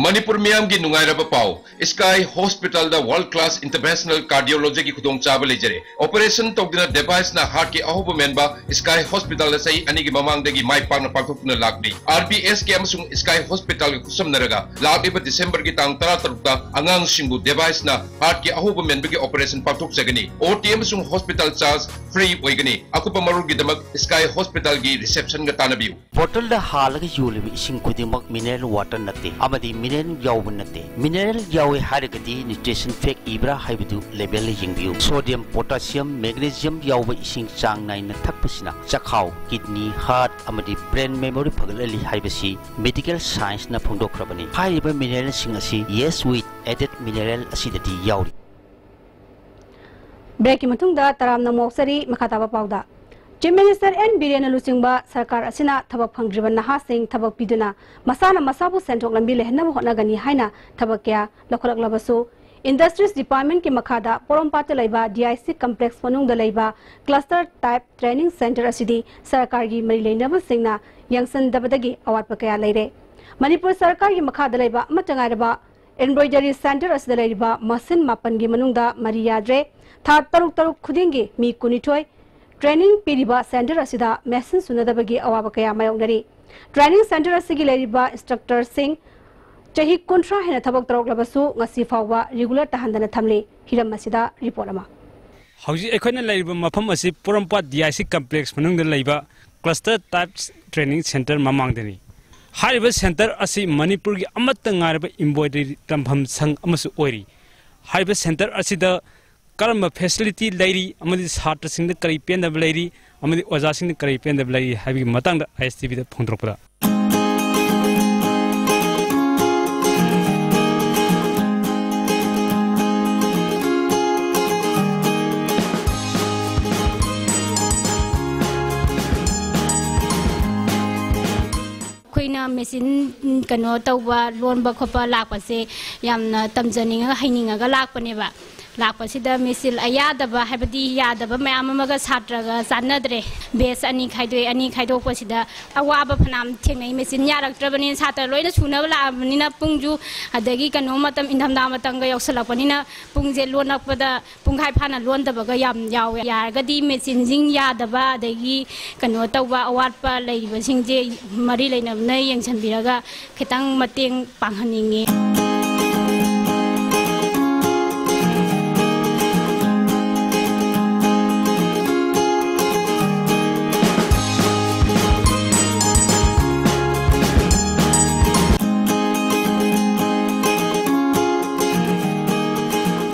ꯃꯅꯤꯄꯨꯔ ꯃꯤꯌꯥꯝꯒꯤ ꯅꯨꯡꯉꯥꯏꯔꯕ ꯄꯥꯎ, ꯁ꯭ꯀꯥꯏ ꯍꯣꯁꯄꯤꯇꯥꯜꯗ ꯋꯥꯔꯜꯗ ꯀ꯭ꯂꯥꯁ ꯏꯟꯇꯔꯚꯦꯟꯁꯅꯦꯜ ꯀꯥꯔꯗꯤꯑꯣꯂꯣꯖꯤꯒꯤ ꯈꯨꯗꯣꯡꯆꯥꯕ ꯂꯩꯖꯔꯦ꯫ ꯑꯣꯄꯔꯦꯁꯟ ꯇꯧꯗꯨꯅ ꯗꯤꯚꯥꯏꯁꯅ ꯍꯥꯔꯠꯀꯤ ꯑꯍꯧꯕ ꯃꯦꯟꯕ ꯁ꯭ꯀꯥꯏ ꯍꯣꯁꯄꯤꯇꯥꯜꯗ ꯆꯍꯤ ꯑꯅꯤꯒꯤ ꯃꯃꯥꯡꯗꯒꯤ ꯃꯥꯏ ꯄꯥꯛꯅ ꯄꯥꯡꯊꯣꯛꯇꯨꯅ ꯂꯥꯛꯂꯤ꯫ ꯑꯥꯔ ꯕꯤ ꯑꯦꯁ ꯀꯦ ꯑꯃꯁꯨꯡ ꯁ꯭ꯀꯥꯏ ꯍꯣꯁꯄꯤꯇꯥꯜꯒ ꯈꯨꯠꯁꯝꯅꯔꯒ ꯂꯥꯛꯂꯤꯕ ꯗꯤꯁꯦꯝꯕꯔꯒꯤ ꯇꯥꯡ ꯇꯔꯥꯇꯔꯨꯛꯇ ꯑꯉꯥꯡꯁꯤꯡꯕꯨ ꯗꯤꯚꯥꯏꯁꯅ ꯍꯥꯔꯠꯀꯤ ꯑꯍꯧꯕ ꯃꯦꯟꯕꯒꯤ ꯑꯣꯄꯔꯦꯁꯟ ꯄꯥꯡꯊꯣꯛꯆꯒꯅꯤ꯫ ꯑꯣ ꯇꯤ ꯑꯃꯁꯨꯡ ꯍꯣꯁꯄꯤꯇꯥꯜ ꯆꯥꯔꯖ ꯐ꯭ꯔꯤ ꯑꯣꯏꯒꯅꯤ꯫ ꯑꯀꯨꯞꯄ ꯃꯔꯣꯜꯒꯤꯗꯃꯛ ꯁ꯭ꯀꯥꯏ ꯍꯣꯁꯄꯤꯇꯥꯜꯒꯤ ꯔꯤꯁꯦꯞꯁꯟꯒ ꯇꯥꯟꯅꯕꯤꯌꯨ꯫ ꯕꯣꯇꯜꯗ ꯍꯥꯜꯂꯒ ꯌꯣꯜꯂꯤꯕ ꯏꯁꯤꯡ ꯈꯨꯗꯤꯡꯃꯛ ꯃꯤꯅꯔꯦꯜ ꯋꯥꯇꯔ ꯅꯠꯇꯦ ꯑꯃꯗꯤ ꯃꯤꯅꯔꯦꯜ ꯌꯥꯎꯕ ꯅꯠꯇꯦ꯫ ꯃꯤꯅꯔꯦꯜ ꯌꯥꯎꯏ ꯍꯥꯏꯔꯒꯗꯤ ꯅ꯭ꯌꯨꯇ꯭ꯔꯤꯁꯟ ꯐꯦꯛ ꯏꯕ꯭ꯔꯥ ꯍꯥꯏꯕꯗꯨ ꯂꯦꯕꯦꯜꯗ ꯌꯦꯡꯕꯤꯌꯨ꯫ ꯁꯣꯗꯤꯌꯝ, ꯄꯣꯇꯥꯁꯤꯌꯝ, ꯃꯦꯒꯅꯦꯁꯤꯌꯝ ꯌꯥꯎꯕ ꯏꯁꯤꯡ ꯆꯥꯡ ꯅꯥꯏꯅ ꯊꯛꯄꯁꯤꯅ ꯆꯈꯥꯎ, ꯀꯤꯗꯅꯤ, ꯍꯥꯔꯠ ꯑꯃꯗꯤ ꯕ꯭ꯔꯦꯟ ꯃꯦꯃꯣꯔꯤ ꯐꯒꯠꯍꯜꯂꯤ ꯍꯥꯏꯕꯁꯤ ꯃꯦꯗꯤꯀꯦꯜ ꯁꯥꯏꯟꯁꯅ ꯐꯣꯡꯗꯣꯛꯈ꯭ꯔꯕꯅꯤ꯫ ꯍꯥꯏꯔꯤꯕ ꯃꯤꯅꯔꯦꯜꯁꯤꯡ ꯑꯁꯤ ꯌꯦꯁ ꯋꯤꯠ ꯑꯦꯗꯦꯗ ꯃꯤꯅꯔꯦꯜ ꯑꯁꯤꯗꯗꯤ ꯌꯥꯎꯔꯤ꯫ ꯕ꯭ꯔꯦꯛꯀꯤ ꯃꯇꯨꯡꯗ ꯇꯔꯥꯝꯅ ꯑꯃꯨꯛ ꯆꯔꯤ꯫ ꯃꯈꯥ ꯇꯥꯕ ꯄꯥꯎꯗ, ꯆꯤꯐ ꯃꯤꯅꯤꯁꯇꯔ ꯑꯦꯟ ꯕꯤꯔꯦꯟꯅ ꯂꯨꯆꯤꯡꯕ ꯁꯔꯀꯥꯔ ꯑꯁꯤꯅ ꯊꯕꯛ ꯐꯪꯗ꯭ꯔꯤꯕ ꯅꯍꯥꯁꯤꯡ ꯊꯕꯛ ꯄꯤꯗꯨꯅ ꯃꯁꯥꯅ ꯃꯁꯥꯕꯨ ꯁꯦꯟꯊꯣꯛ ꯂꯝꯕꯤ ꯂꯩꯍꯟꯅꯕ ꯍꯣꯠꯅꯒꯅꯤ ꯍꯥꯏꯅ ꯊꯕꯛ ꯀꯌꯥ ꯂꯧꯈꯠꯂꯛꯂꯕꯁꯨ, ꯏꯟꯗꯁꯇ꯭ꯔꯤꯁ ꯗꯤꯄꯥꯔꯠꯃꯦꯟꯠꯀꯤ ꯃꯈꯥꯗ ꯄꯣꯔꯣꯝꯄꯥꯠꯇ ꯂꯩꯕ ꯗꯤ ꯑꯥꯏ ꯁꯤ ꯀꯝꯄ꯭ꯂꯦꯛꯁ ꯃꯅꯨꯡꯗ ꯂꯩꯕ ꯀ꯭ꯂꯁꯇꯔ ꯇꯥꯏꯞ ꯇ꯭ꯔꯦꯅꯤꯡ ꯁꯦꯟꯇꯔ ꯑꯁꯤꯗꯤ ꯁꯔꯀꯥꯔꯒꯤ ꯃꯔꯤ ꯂꯩꯅꯕꯁꯤꯡꯅ ꯌꯦꯡꯁꯤꯟꯗꯕꯗꯒꯤ ꯑꯋꯥꯠꯄ ꯀꯌꯥ ꯂꯩꯔꯦ꯫ ꯃꯅꯤꯄꯨꯔ ꯁꯔꯀꯥꯔꯒꯤ ꯃꯈꯥꯗ ꯂꯩꯕ ꯑꯃꯠꯇ ꯉꯥꯏꯔꯕ ꯏꯝꯕ꯭ꯔꯣꯏꯗꯔꯤ ꯁꯦꯟꯇꯔ ꯑꯁꯤꯗ ꯂꯩꯔꯤꯕ ꯃꯁꯤꯟ ꯃꯥꯄꯟꯒꯤ ꯃꯅꯨꯡꯗ ꯃꯔꯤ ꯌꯥꯗ꯭ꯔꯦ꯫ ꯊꯥ ꯇꯔꯨꯛ ꯇꯔꯨꯛ ꯈꯨꯗꯤꯡꯒꯤ ꯃꯤ ꯀꯨꯟꯅꯤꯊꯣꯏ ꯇ꯭ꯔꯦꯅꯤꯡ ꯄꯤꯔꯤꯕ ꯁꯦꯟꯇꯔ ꯑꯁꯤꯗ ꯃꯦꯁꯤꯟ ꯁꯨꯅꯗꯕꯒꯤ ꯑꯋꯥꯕ ꯀꯌꯥ ꯃꯥꯌꯣꯛꯅꯔꯤ꯫ ꯇ꯭ꯔꯦꯅꯤꯡ ꯁꯦꯟꯇꯔ ꯑꯁꯤꯒꯤ ꯂꯩꯔꯤꯕ ꯏꯟꯁꯇ꯭ꯔꯛꯇꯔꯁꯤꯡ ꯆꯍꯤ ꯀꯨꯟꯊ꯭ꯔꯥ ꯍꯦꯟꯅ ꯊꯕꯛ ꯇꯧꯔꯛꯂꯕꯁꯨ ꯉꯁꯤ ꯐꯥꯎꯕ ꯔꯤꯒꯨꯂꯔ ꯇꯥꯍꯟꯗꯅ ꯊꯝꯂꯤ꯫ ꯍꯤꯔꯝ ꯑꯁꯤꯗ ꯔꯤꯄꯣꯔꯠ ꯑꯃ꯫ ꯍꯧꯖꯤꯛ ꯑꯩꯈꯣꯏꯅ ꯂꯩꯔꯤꯕ ꯃꯐꯝ ꯑꯁꯤ ꯄꯣꯔꯣꯝꯄꯥꯠ ꯗꯤ ꯑꯥꯏ ꯁꯤ ꯀꯝꯄ꯭ꯂꯦꯛꯁ ꯃꯅꯨꯡꯗ ꯂꯩꯕ ꯀ꯭ꯂꯁꯇꯔ ꯇꯥꯏꯞꯁ ꯇ꯭ꯔꯦꯅꯤꯡ ꯁꯦꯟꯇꯔ ꯃꯃꯥꯡꯗꯅꯤ꯫ ꯍꯥꯏꯔꯤꯕ ꯁꯦꯟꯇꯔ ꯑꯁꯤ ꯃꯅꯤꯄꯨꯔꯒꯤ ꯑꯃꯠꯇ ꯉꯥꯏꯔꯕ ꯏꯝꯕ꯭ꯔꯣꯏꯗꯔꯤ ꯇꯝꯐꯝ ꯁꯪ ꯑꯃꯁꯨ ꯑꯣꯏꯔꯤ꯫ ꯍꯥꯏꯔꯤꯕ ꯁꯦꯟꯇꯔ ꯑꯁꯤꯗ ꯀꯔꯝꯕ ꯐꯦꯁꯤꯂꯤꯇꯤ ꯂꯩꯔꯤ ꯑꯃꯗꯤ ꯁꯥꯇ꯭ꯔꯁꯤꯡꯗ ꯀꯔꯤ ꯄꯦꯟꯗꯕ ꯂꯩꯔꯤ ꯑꯃꯗꯤ ꯑꯣꯖꯥꯁꯤꯡꯗ ꯀꯔꯤ ꯄꯦꯟꯗꯕ ꯂꯩꯔꯤ ꯍꯥꯏꯕꯒꯤ ꯃꯇꯥꯡꯗ ꯑꯥꯏ ꯑꯦꯁ ꯇꯤ ꯚꯤꯗ ꯐꯣꯡꯗꯣꯔꯛꯄꯗ, ꯑꯩꯈꯣꯏꯅ ꯃꯦꯆꯤꯟ, ꯎꯝ, ꯀꯩꯅꯣ ꯇꯧꯕ, ꯂꯣꯟꯕ ꯈꯣꯠꯄ ꯂꯥꯛꯄꯁꯦ ꯌꯥꯝꯅ ꯇꯝꯖꯅꯤꯡꯉꯒ, ꯍꯩꯅꯤꯡꯉꯒ ꯂꯥꯛꯄꯅꯦꯕ꯫ ꯂꯥꯛꯄꯁꯤꯗ ꯃꯦꯆꯤꯟ ꯑꯌꯥꯗꯕ, ꯍꯥꯏꯕꯗꯤ ꯌꯥꯗꯕ ꯃꯌꯥꯝ ꯑꯃꯒ ꯁꯥꯇ꯭ꯔꯒ ꯆꯥꯟꯅꯗ꯭ꯔꯦ꯫ ꯕꯦꯁ ꯑꯅꯤ ꯈꯥꯏꯗꯣꯛꯑꯦ꯫ ꯑꯅꯤ ꯈꯥꯏꯗꯣꯛꯄꯁꯤꯗ ꯑꯋꯥꯕ ꯐꯅꯌꯥꯝ ꯊꯦꯡꯅꯩ꯫ ꯃꯦꯆꯤꯟ ꯌꯥꯔꯛꯇ꯭ꯔꯕꯅꯤꯅ ꯁꯥꯇ꯭ꯔ ꯂꯣꯏꯅ ꯁꯨꯅꯕ ꯂꯥꯛꯑꯕꯅꯤꯅ ꯄꯨꯡꯁꯨ, ꯑꯗꯒꯤ ꯀꯩꯅꯣ ꯃꯇꯝ, ꯏꯪꯊꯝꯊꯥ ꯃꯇꯝꯒ ꯌꯧꯁꯜꯂꯛꯄꯅꯤꯅ ꯄꯨꯡꯁꯦ ꯂꯣꯟꯂꯛꯄꯗ ꯄꯨꯡꯈꯥꯏ ꯐꯥꯅ ꯂꯣꯟꯗꯕꯒ ꯌꯥꯝ ꯌꯥꯎꯋꯦ꯫ ꯌꯥꯔꯒꯗꯤ ꯃꯦꯆꯤꯟꯁꯤꯡ ꯌꯥꯗꯕ, ꯑꯗꯒꯤ ꯀꯩꯅꯣ ꯇꯧꯕ, ꯑꯋꯥꯠꯄ ꯂꯩꯔꯤꯕꯁꯤꯡꯁꯦ ꯃꯔꯤ ꯂꯩꯅꯕꯅ ꯌꯦꯡꯁꯤꯟꯕꯤꯔꯒ ꯈꯤꯇꯪ ꯃꯇꯦꯡ ꯄꯥꯡꯍꯟꯅꯤꯡꯉꯤ꯫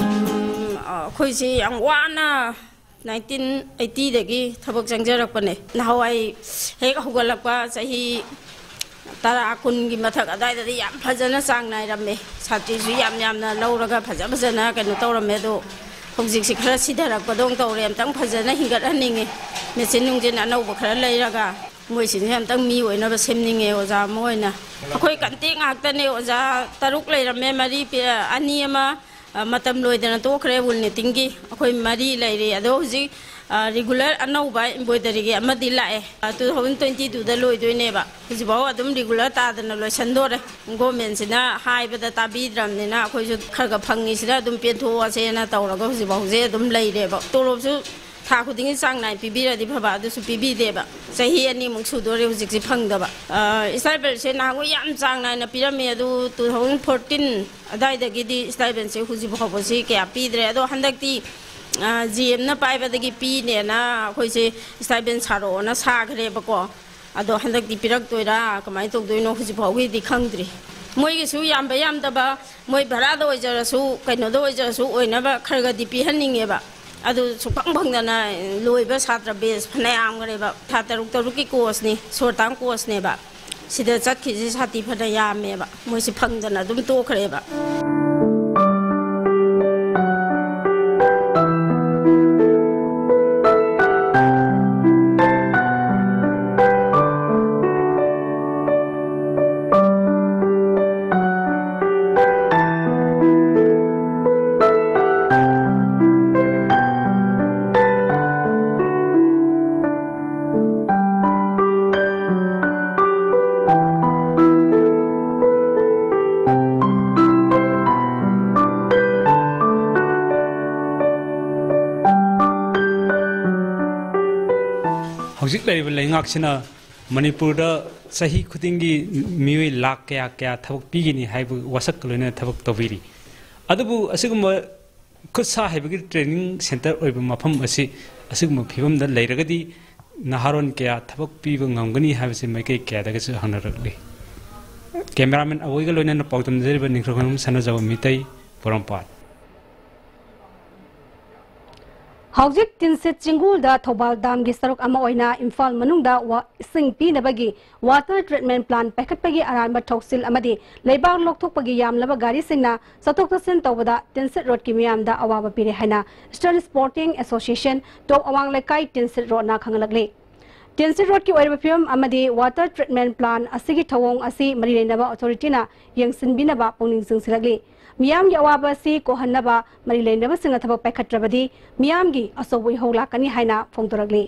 ꯎꯝ, ꯑꯩꯈꯣꯏꯁꯤ ꯌꯥꯝ ꯋꯥꯅ ꯅꯥꯏꯟꯇꯤꯟ ꯑꯩꯠꯇꯤꯗꯒꯤ ꯊꯕꯛ ꯆꯪꯖꯔꯛꯄꯅꯦ꯫ ꯅꯍꯥꯟꯋꯥꯏ ꯍꯦꯛ ꯍꯧꯒꯠꯂꯛꯄ ꯆꯍꯤ ꯇꯔꯥ, ꯀꯨꯟꯒꯤ ꯃꯊꯛ ꯑꯗꯥꯏꯗꯗꯤ ꯌꯥꯝ ꯐꯖꯅ ꯆꯥꯡ ꯅꯥꯏꯔꯝꯃꯦ꯫ ꯁꯥꯇ꯭ꯔꯤꯁꯨ ꯌꯥꯝ ꯌꯥꯝꯅ ꯂꯧꯔꯒ ꯐꯖ ꯐꯖꯅ ꯀꯩꯅꯣ ꯇꯧꯔꯝꯃꯦ꯫ ꯑꯗꯣ ꯍꯧꯖꯤꯛꯁꯤ ꯈꯔ ꯁꯤꯊꯔꯛꯄꯗꯧ ꯇꯧꯔꯦ꯫ ꯑꯝꯇꯪ ꯐꯖꯅ ꯍꯤꯡꯒꯠꯍꯟꯅꯤꯡꯉꯤ꯫ ꯃꯦꯆꯤꯟ ꯅꯨꯡꯆꯤꯟ ꯑꯅꯧꯕ ꯈꯔ ꯂꯩꯔꯒ ꯃꯣꯏꯁꯤꯡꯁꯦ ꯑꯝꯇꯪ ꯃꯤ ꯑꯣꯏꯅꯕ ꯁꯦꯝꯅꯤꯡꯉꯦ ꯑꯣꯖꯥ ꯑꯃ ꯑꯣꯏꯅ꯫ ꯑꯩꯈꯣꯏ ꯀꯟꯇꯦꯛ ꯉꯥꯛꯇꯅꯦ ꯑꯣꯖꯥ꯫ ꯇꯔꯨꯛ ꯂꯩꯔꯝꯃꯦ, ꯃꯔꯤ ꯄꯤ-, ꯑꯅꯤ ꯑꯃ ꯑ, ꯃꯇꯝ ꯂꯣꯏꯗꯅ ꯇꯣꯛꯈ꯭ꯔꯦ꯫ ꯋꯨꯜ ꯅꯤꯇꯤꯡꯒꯤ ꯑꯩꯈꯣꯏ ꯃꯔꯤ ꯂꯩꯔꯤ꯫ ꯑꯗꯣ ꯍꯧꯖꯤꯛ, ꯑ, ꯔꯤꯒꯨꯂꯔ ꯑꯅꯧꯕ ꯏꯝꯕ꯭ꯔꯣꯏꯗꯔꯤꯒꯤ ꯑꯃꯗꯤ ꯂꯥꯛꯑꯦ꯫ ꯑ, ꯇꯨ ꯊꯥꯎꯖꯟ ꯇ꯭ꯋꯦꯟꯇꯤ ꯇꯨꯗ ꯂꯣꯏꯗꯣꯏꯅꯦꯕ꯫ ꯍꯧꯖꯤꯛꯐꯥꯎ ꯑꯗꯨꯝ ꯔꯤꯒꯨꯂꯔ ꯇꯥꯗꯅ ꯂꯣꯏꯁꯟꯗꯣꯔꯦ꯫ ꯒꯣꯔꯃꯦꯟꯁꯤꯅ ꯍꯥꯏꯕꯗ ꯇꯥꯕꯤꯗ꯭ꯔꯕꯅꯤꯅ ꯑꯩꯈꯣꯏꯁꯨ ꯈꯔ ꯈꯔ ꯐꯪꯉꯤꯁꯤꯗ ꯑꯗꯨꯝ ꯄꯦꯟꯊꯣꯛꯑꯁꯦꯅ ꯇꯧꯔꯒ ꯍꯧꯖꯤꯛꯐꯥꯎꯁꯦ ꯑꯗꯨꯝ ꯂꯩꯔꯦꯕ꯫ ꯇꯣꯂꯣꯞꯁꯨ ꯊꯥ ꯈꯨꯗꯤꯡꯒꯤ ꯆꯥꯡ ꯅꯥꯏ ꯄꯤꯕꯤꯔꯗꯤ ꯐꯕ, ꯑꯗꯨꯁꯨ ꯄꯤꯕꯤꯗꯦꯕ꯫ ꯆꯍꯤ ꯑꯅꯤꯃꯨꯛ ꯁꯨꯗꯣꯔꯦ ꯍꯧꯖꯤꯛꯁꯦ ꯐꯪꯗꯕ꯫ ꯑ, ꯁ꯭ꯇꯥꯏꯄꯦꯟꯁꯦ ꯅꯍꯥꯟꯈꯣꯏ ꯌꯥꯝ ꯆꯥꯡ ꯅꯥꯏꯅ ꯄꯤꯔꯝꯃꯦ, ꯑꯗꯨ ꯇꯨ ꯊꯥꯎꯖꯟ ꯐꯣꯔꯇꯤꯟ ꯑꯗꯥꯏꯗꯒꯤꯗꯤ ꯁ꯭ꯇꯥꯏꯄꯦꯟꯁꯦ ꯍꯧꯖꯤꯛ ꯐꯥꯎꯕꯁꯤ ꯀꯌꯥ ꯄꯤꯗ꯭ꯔꯦ꯫ ꯑꯗꯣ ꯍꯟꯗꯛꯇꯤ, ꯑ, ꯖꯤ ꯑꯦꯝꯅ ꯄꯥꯏꯕꯗꯒꯤ ꯄꯤꯅꯦꯅ ꯑꯩꯈꯣꯏꯁꯦ ꯁ꯭ꯇꯥꯏꯄꯦꯟ ꯁꯥꯔꯛꯑꯣꯅ ꯁꯥꯈ꯭ꯔꯦꯕꯀꯣ꯫ ꯑꯗꯣ ꯍꯟꯗꯛꯇꯤ ꯄꯤꯔꯛꯇꯣꯏꯔꯥ ꯀꯃꯥꯏꯅ ꯇꯧꯗꯣꯏꯅꯣ ꯍꯧꯖꯤꯛ ꯐꯥꯎꯒꯤꯗꯤ ꯈꯪꯗ꯭ꯔꯤ꯫ ꯃꯣꯏꯒꯤꯁꯨ ꯌꯥꯝꯕ ꯌꯥꯝꯗꯕ, ꯃꯣꯏ ꯚꯔꯥꯗ ꯑꯣꯏꯖꯔꯁꯨ, ꯀꯩꯅꯣꯗ ꯑꯣꯏꯖꯔꯁꯨ, ꯑꯣꯏꯅꯕ ꯈꯔ ꯈꯔꯗꯤ ꯄꯤꯍꯟꯅꯤꯡꯉꯦꯕ꯫ ꯑꯗꯨ ꯁꯨꯛꯐꯪ ꯐꯪꯗꯅ ꯂꯣꯏꯕ ꯁꯥꯇ꯭ꯔ ꯕꯦꯁ ꯐꯅ ꯌꯥꯝꯈ꯭ꯔꯦꯕ꯫ ꯊꯥ ꯇꯔꯨꯛ ꯇꯔꯨꯛꯀꯤ ꯀꯣꯔꯁꯅꯤ, ꯁꯣꯔꯠ ꯇꯥꯔꯝ ꯀꯣꯔꯁꯅꯦꯕ꯫ ꯁꯤꯗ ꯆꯠꯈꯤꯁꯤ ꯁꯥꯇꯤ ꯐꯅ ꯌꯥꯝꯃꯦꯕ꯫ ꯃꯣꯏꯁꯤ ꯐꯪꯗꯅ ꯑꯗꯨꯝ ꯇꯣꯛꯈ꯭ꯔꯦꯕ꯫ ꯂꯩꯔꯤꯕ ꯂꯩꯉꯥꯛꯁꯤꯅ ꯃꯅꯤꯄꯨꯔꯗ ꯆꯍꯤ ꯈꯨꯗꯤꯡꯒꯤ ꯃꯤꯑꯣꯏ ꯂꯥꯈ ꯀꯌꯥ ꯀꯌꯥ ꯊꯕꯛ ꯄꯤꯒꯅꯤ ꯍꯥꯏꯕ ꯋꯥꯁꯛꯀ ꯂꯣꯏꯅꯅ ꯊꯕꯛ ꯇꯧꯕꯤꯔꯤ꯫ ꯑꯗꯨꯕꯨ ꯑꯁꯤꯒꯨꯝꯕ ꯈꯨꯠ ꯁꯥ ꯍꯩꯕꯒꯤ training centre ꯑꯣꯏꯕ ꯃꯐꯝ ꯑꯁꯤ ꯑꯁꯤꯒꯨꯝꯕ ꯐꯤꯕꯝꯗ ꯂꯩꯔꯒꯗꯤ ꯅꯍꯥꯔꯣꯟ ꯀꯌꯥ ꯊꯕꯛ ꯄꯤꯕ ꯉꯝꯒꯅꯤ ꯍꯥꯏꯕꯁꯤ ꯃꯥꯏꯀꯩ ꯀꯌꯥꯗꯒꯤꯁꯨ ꯍꯪꯅꯔꯛꯂꯤ꯫ Cameraman ꯑꯋꯣꯏꯒ ꯂꯣꯏꯅꯅ ꯄꯥꯎꯗꯝꯖꯔꯤꯕ ꯅꯤꯡꯊꯧꯈꯣꯡꯕꯝ ꯁꯅꯥꯖꯥꯎꯕ ꯃꯤꯇꯩ, ꯄꯣꯔꯣꯝꯄꯥꯠ꯫ ꯍꯧꯖꯤꯛ ꯇꯤꯟꯁꯤꯠ ꯆꯤꯡꯒꯨꯜꯗ ꯊꯧꯕꯥꯜ ꯗꯥꯝꯒꯤ ꯁꯔꯨꯛ ꯑꯃ ꯑꯣꯏꯅ ꯏꯝꯐꯥꯜ ꯃꯅꯨꯡꯗ ꯋꯥ-, ꯏꯁꯤꯡ ꯄꯤꯅꯕꯒꯤ water treatment plant ꯄꯥꯏꯈꯠꯄꯒꯤ ꯑꯔꯥꯟꯕ ꯊꯧꯁꯤꯜ ꯑꯃꯗꯤ ꯂꯩꯕꯥꯛ ꯂꯧꯊꯣꯛꯄꯒꯤ ꯌꯥꯝꯂꯕ ꯒꯥꯔꯤꯁꯤꯡꯅ ꯆꯠꯊꯣꯛ ꯆꯠꯁꯤꯟ ꯇꯧꯕꯗ ꯇꯤꯟꯁꯤꯠ ꯔꯣꯗꯀꯤ ꯃꯤꯌꯥꯝꯗ ꯑꯋꯥꯕ ꯄꯤꯔꯦ ꯍꯥꯏꯅ Eastern Sporting Association ꯇꯣꯞ ꯑꯋꯥꯡ ꯂꯩꯀꯥꯏ ꯇꯤꯟꯁꯤꯠ ꯔꯣꯗꯅ ꯈꯪꯍꯜꯂꯛꯂꯤ꯫ ꯇꯤꯟꯁꯤꯠ ꯔꯣꯗꯀꯤ ꯑꯣꯏꯔꯤꯕ ꯐꯤꯕꯝ ꯑꯃꯗꯤ water treatment plant ꯑꯁꯤꯒꯤ ꯊꯧꯑꯣꯡ ꯑꯁꯤ ꯃꯔꯤ ꯂꯩꯅꯕ authorityꯅ ꯌꯦꯡꯁꯤꯟꯕꯤꯅꯕ ꯄꯨꯛꯅꯤꯡ ꯆꯤꯡꯁꯤꯜꯂꯛꯂꯤ꯫ ꯃꯤꯌꯥꯝꯒꯤ ꯑꯋꯥꯕ ꯑꯁꯤ ꯀꯣꯛꯍꯟꯅꯕ ꯃꯔꯤ ꯂꯩꯅꯕꯁꯤꯡꯅ ꯊꯕꯛ ꯄꯥꯏꯈꯠꯇ꯭ꯔꯕꯗꯤ ꯃꯤꯌꯥꯝꯒꯤ ꯑꯆꯧꯕ ꯏꯍꯧ ꯂꯥꯛꯀꯅꯤ ꯍꯥꯏꯅ ꯐꯣꯡꯗꯣꯔꯛꯂꯤ꯫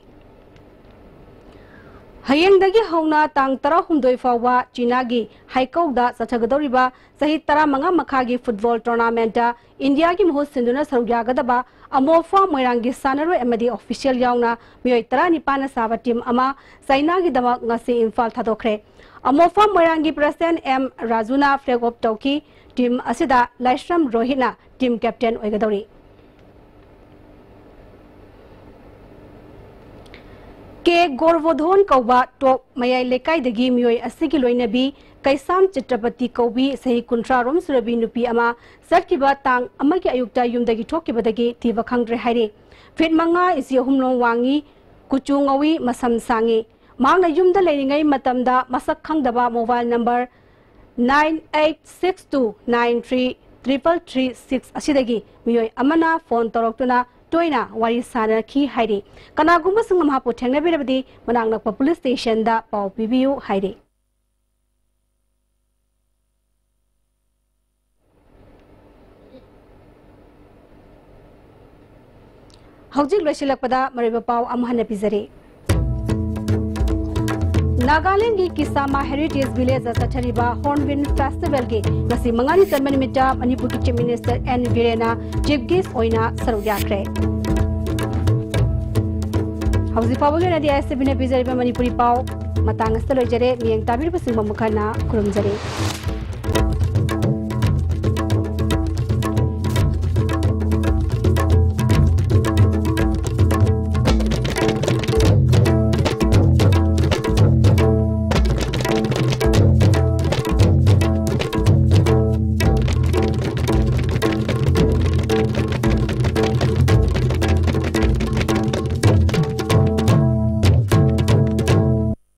ꯍꯌꯦꯡꯗꯒꯤ ꯍꯧꯅ ꯇꯥꯡ ꯇꯔꯥꯍꯨꯝꯗꯣꯏ ꯐꯥꯎꯕ ꯆꯤꯅꯥꯒꯤ ꯍꯥꯏꯀꯧꯗ ꯆꯠꯊꯒꯗꯧꯔꯤꯕ ꯆꯍꯤ ꯇꯔꯥꯃꯉꯥ ꯃꯈꯥꯒꯤ football tournamentꯇ ꯏꯟꯗꯤꯌꯥꯒꯤ ꯃꯍꯨꯠ ꯁꯤꯟꯗꯨꯅ ꯁꯔꯨꯛ ꯌꯥꯒꯗꯕ ꯑꯃꯣꯐꯥ ꯃꯣꯏꯔꯥꯡꯒꯤ ꯁꯥꯟꯅꯔꯣꯏ ꯑꯃꯗꯤ official ꯌꯥꯎꯅ ꯃꯤꯑꯣꯏ ꯇꯔꯥꯅꯤꯄꯥꯟꯅ ꯁꯥꯕ team ꯑꯃ ꯆꯥꯏꯅꯥꯒꯤꯗꯃꯛ ꯉꯁꯤ ꯏꯝꯐꯥꯜ ꯊꯥꯗꯣꯛꯈ꯭ꯔꯦ꯫ ꯑꯃꯣꯐꯥ ꯃꯣꯏꯔꯥꯡꯒꯤ president ꯑꯦꯝ ꯔꯥꯖꯨꯅ flag off ꯇꯧꯈꯤ꯫ Team ꯑꯁꯤꯗ ꯂꯥꯏꯁ꯭ꯔꯝ ꯔꯣꯍꯤꯠꯅ team captain ꯑꯣꯏꯒꯗꯧꯔꯤ꯫ ꯀꯦ ꯒꯣꯔꯕꯣꯙꯣꯟ ꯀꯧꯕ ꯇꯣꯞ ꯃꯌꯥꯏ ꯂꯩꯀꯥꯏꯗꯒꯤ ꯃꯤꯑꯣꯏ ꯑꯁꯤꯒꯤ ꯂꯣꯏꯅꯕꯤ ꯀꯩꯁꯥꯝ ꯆꯤꯇ꯭ꯔꯄꯇꯤ ꯀꯧꯕꯤ ꯆꯍꯤ ꯀꯨꯟꯊ꯭ꯔꯥ ꯔꯣꯝ ꯁꯨꯔꯕꯤ ꯅꯨꯄꯤ ꯑꯃ ꯆꯠꯈꯤꯕ ꯇꯥꯡ ꯑꯃꯒꯤ ꯑꯌꯨꯛꯇ ꯌꯨꯝꯗꯒꯤ ꯊꯣꯛꯈꯤꯕꯗꯒꯤ ꯊꯤꯕ ꯈꯪꯗ꯭ꯔꯦ ꯍꯥꯏꯔꯤ꯫ Feet ꯃꯉꯥ ꯏꯟꯆꯤ ꯑꯍꯨꯝ ꯂꯣꯝ ꯋꯥꯡꯉꯤ, ꯀꯨꯆꯨ ꯉꯧꯏ, ꯃꯁꯝ ꯁꯥꯡꯉꯤ꯫ ꯃꯍꯥꯛꯅ ꯌꯨꯝꯗ ꯂꯩꯔꯤꯉꯩ ꯃꯇꯝꯗ ꯃꯁꯛ ꯈꯪꯗꯕ mobile number nine eight six two nine three triple three six ꯑꯁꯤꯗꯒꯤ ꯃꯤꯑꯣꯏ ꯑꯃꯅ phone ꯇꯧꯔꯛꯇꯨꯅ ꯇꯣꯏꯅ ꯋꯥꯔꯤ ꯁꯥꯅꯔꯛꯈꯤ ꯍꯥꯏꯔꯤ꯫ ꯀꯅꯥꯒꯨꯝꯕꯁꯤꯡꯅ ꯃꯍꯥꯛꯄꯨ ꯊꯦꯡꯅꯕꯤꯔꯕꯗꯤ ꯃꯅꯥꯛ ꯅꯛꯄ police stationꯗ ꯄꯥꯎ ꯄꯤꯕꯤꯌꯨ ꯍꯥꯏꯔꯤ꯫ ꯍꯧꯖꯤꯛ ꯂꯣꯏꯁꯤꯜꯂꯛꯄꯗ ꯃꯔꯨꯑꯣꯏꯕ ꯄꯥꯎ ꯑꯃꯨꯛ ꯍꯟꯅ ꯄꯤꯖꯔꯤ꯫ ꯅꯥꯒꯥꯂꯦꯟꯒꯤ ꯀꯤꯁꯥꯃꯥ Heritage Villageꯇ ꯆꯠꯊꯔꯤꯕ Hornbill Festivalꯒꯤ ꯉꯁꯤ ꯃꯉꯥꯅꯤ ꯆꯟꯕ ꯅꯨꯃꯤꯠꯇ ꯃꯅꯤꯄꯨꯔꯒꯤ Chief Minister ꯑꯦꯟ ꯕꯤꯔꯦꯟꯅ chief guest ꯑꯣꯏꯅ ꯁꯔꯨꯛ ꯌꯥꯈ꯭ꯔꯦ꯫ ꯍꯧꯖꯤꯛ ꯐꯥꯎꯕꯒꯤ ꯑꯣꯏꯅꯗꯤ ꯑꯥꯏ ꯑꯦꯁ ꯇꯤ ꯚꯤꯅ ꯄꯤꯖꯔꯤꯕ ꯃꯅꯤꯄꯨꯔꯤ ꯄꯥꯎ ꯃꯇꯥꯡ ꯑꯁꯤꯗ ꯂꯣꯏꯖꯔꯦ꯫ ꯃꯤꯠꯌꯦꯡ ꯇꯥꯕꯤꯔꯤꯕꯁꯤꯡꯕꯨ ꯑꯃꯨꯛ ꯍꯟꯅ ꯈꯨꯔꯨꯝꯖꯔꯤ꯫